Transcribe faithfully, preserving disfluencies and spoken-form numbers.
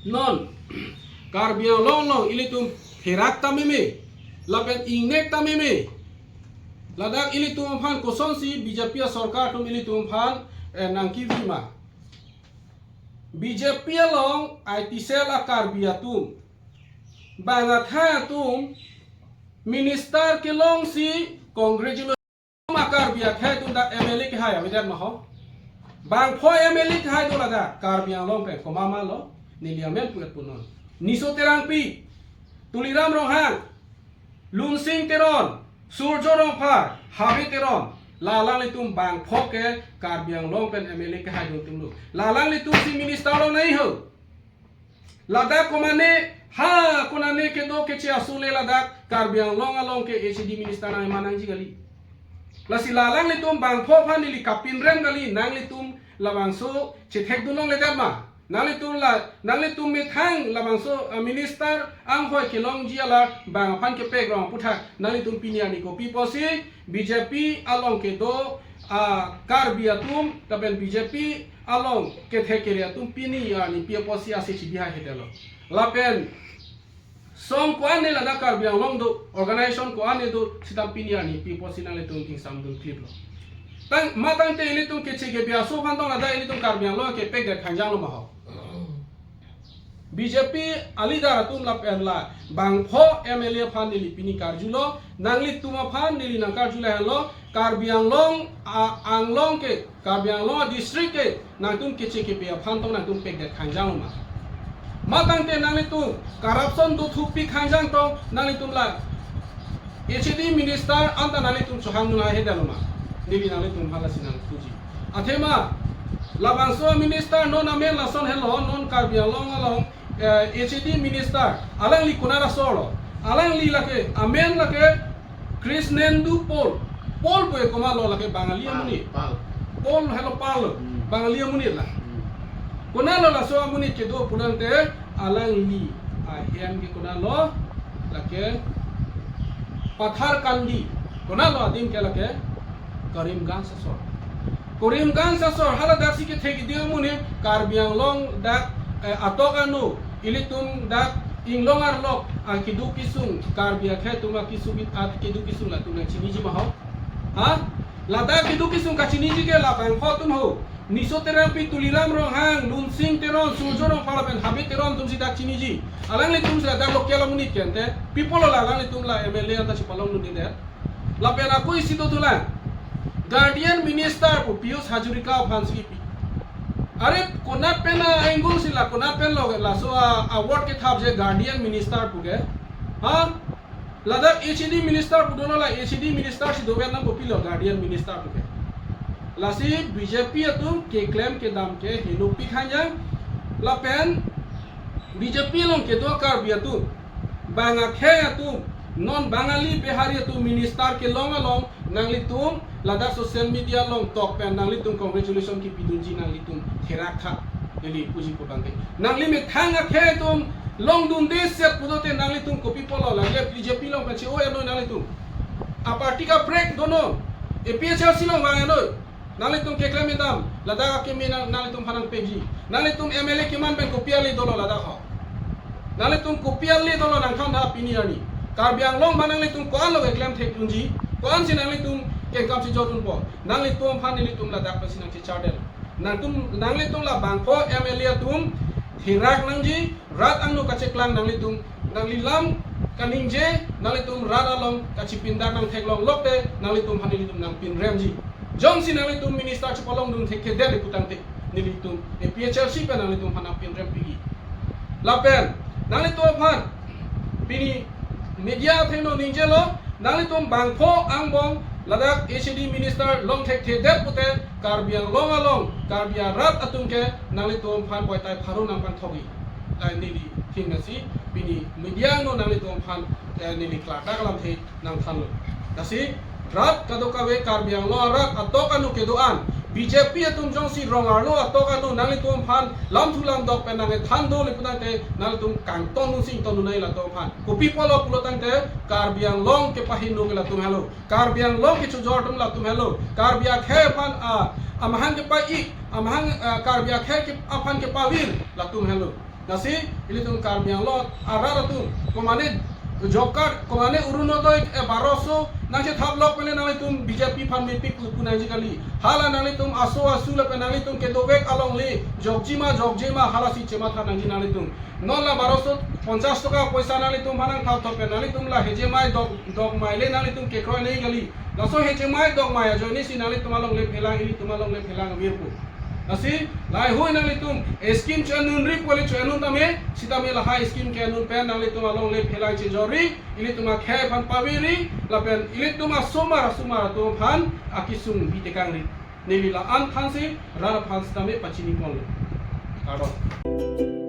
Non, Karbi Anglong along ilitum therak ta meme, lapen ingnek ta meme. Ladak ilitum aphan kosonsi B J P asorkar atum ilitum aphan, eh, nangkevi ma. B J P along I T cell a Karbi atum, bang akhei atum, minister kelongsi congratulation ma Karbi akhei atum dak M L A kehai avedet ma ho. Bangpho M L A kehai do ladak Karbi Anglong pen, komat ma lo, neli amen pu-et punon. Niso Terangpi, Tuliram Ronghang, Lunsing Teron, Surjo Rongphar, Habe Teron, la alanglitum bangpho ke Karbi Anglong pen M L A kehai do atum lo. La alanglitum si minister longnangji ho. Ladak komane, ha, konane kedo keche asule ladak Karbi Anglong along ke H A D minister nangmanangji kali. Lasi la alanglitum bangpho aphan neli kapinrem kali, nanglitum labangso chethekdun longledet ma. Nanglitum la, nanglitum methang labangso, ah, minister anghoi kelongji alar bang aphan kepek rong aputhak nanglitum pini arni kopi pusi B J P along kedo, ah, Karbi atum, lapen B J P along kethek kere atum pini arni pi pusi ase chibihai hetelo. Lapen song ko-an ne ladak Karbi Anglong do, organization ko-an ne do, seta pini arni pi pusi nanglitum ingsamdun kliplo. Tang, matangte ilitum keche kebi aso aphan tong ladak ilitum Karbi Anglong kepekdet khangjang lo ma ho. B J P a leader atum lapen la bangpho M L A aphan neli pini karjulo, nanglitum aphan neli nangkarjulo henlo, Karbi Anglong, a, Anglong ke, Karbi Anglong district ke nangtum keche kebi aphan tong nangtum pekdet khangjang lo ma. Matangte nanglitum corruption dothupi khangjang tong nanglitum la H A D minister anta nanglitum chohangdun lahai hetelo ma. Neli nanglitum aphan lasi nangthuji. Athema labangso minister non amen lason helo, non Karbi Anglong along, eh, H A D minister, alangli konat asor lo. Alangli lake, amen lake Krishnendu Paul. Paul pu ke komat lo lake Bangali Pal, amonit. Pal. Paul helo Pal lo. Hmm. Bangali amonit la. Hmm. Konat lo laso amonit kedo pulangte alangli ahem ke konat lo lake Patharkandi. Konat lo adim ke lake Karimganj asor. Karimganj asor hala dak si kethek idi amonit Karbi Anglong dak, eh, atok ano ilitum dak inglong arlok akeduk kesung Karbi akhei atum akesung bit akeduk kesung latum nangchiniji ma ho. Ha? Ladak keduk kesung kachiniji ke labangpho atum ho. Niso Terangpi, Tuliram Ronghang, Lunsing Teron, Surjo Rongphar lapen Habe Teron atum si dak chiniji. Alanglitum si ladak local amonit ke ante. Pi pulo la alanglitum la M L A anta chepalongdundedet. Lapen ako isi dothulang. Guardian Minister pu Pijush Hazarika aphan si kipi. Are konat pen a-angle si la konat pen lo laso a, award kethap je Guardian Minister pu ke. Ha? Ladak H A D Minister pu dolo la H A D Minister si dover nang kopilo Guardian Minister pu ke. Lasi B J P atum keklem kedam ke henopi khangjang lapen B J P along kedo Karbi atum, bang akhei atum, non Bangali Bihari atum minister kelong along, nanglitum ladak social media along tok pen nanglitum congratulation kipidunji nanglitum therak tha. Neli puji pu abang ke. Nangli methang akhei atum longdunde set pulote nanglitum kopi pulo lake B J P along pen che-o-et noi nanglitum. A party kaprek donon. A P H L C along vang-et noi. Nanglitum keklem kedam, ladak akeme nang, nanglitum aphan nangpekji. Nanglitum M L A keman pen kopi ale dolo ladak ho. Nanglitum kopi ale dolo nangthan tha pini arni. Karbi Anglong ma nanglitum ko-an lo keklem thekdunji, ko-an si nanglitum kengkam si jordunpo. Nanglitum aphan nelitum ladak pensi nangchechardet. Nangtum, nanglitum labangpho M L A atum therak nangji, rat angno kacheklang nanglitum, nangli lam kaningje, nanglitum rat along kachipindak nangtheklong lokte, nanglitum aphan nelitum nangpinremji. Jongsi nanglitum minister chepalongdun thekthedet putangte, nelitum A P H L C pen nanglitum aphan nangpinrempiji. Lapen nanglitum aphan pini media athengno ningjelo, nanglitum bangpho angbong ladak H A D minister long thekthedet pute Karbi Anglong along Karbi arat atum ke nanglitum aphan boitai pharo nangpangthokji. Ai neli thingnasi pini media angno nanglitum aphan, eh, neli klardak alamthe nangthanlo. Lasi rat kadokave Karbi Anglong arat atok ano kedo-an, B J P atum jongsi rong arlo atok ano nanglitum aphan lamthu lamdok pen nangkethan dole putangte nanglitum kangtondunsi ingtondun nangji latum aphan. Kopi pulo pulotangte Karbi Anglong kepahingno ke latum helo. Karbi Anglong kechojor atum latum helo. Karbi akhei aphan, ah, amahang kepa-ik, amahang, ah, Karbi akhei ke aphan kepavir latum helo. Lasi ilitum Karbi Anglong arat atum, komane job card, komane Orunodoi, eh, baroso nangchethap lok pen le nanglitum B J P aphan mepik pu nangji kali. Hala nanglitum aso asu lapen nanglitum kedovek alongle jokji ma jokje ma, halasi chematha nangji nanglitum. Non la baroso ponchas toka poisa nanglitum aphan nangthap thap pen nanglitum la hejemai dok, dokmai le nanglitum kekroi nangji kali. Laso hejemai dokmai ajoine si nanglitum alongle phelang, ilitum alongle phelang virpo. Lasi laheihui nanglitum scheme cho-en unri pu le cho-en un tame, sitame lahai scheme ke-en un pen nanglitum alongle phelang chejorri, ilitum akhei aphan paviri, lapen ilitum asomar asomar atum aphan akesung bitekangri. Neli la-an thansi rat aphan sitame pachini ponlo. Kardom.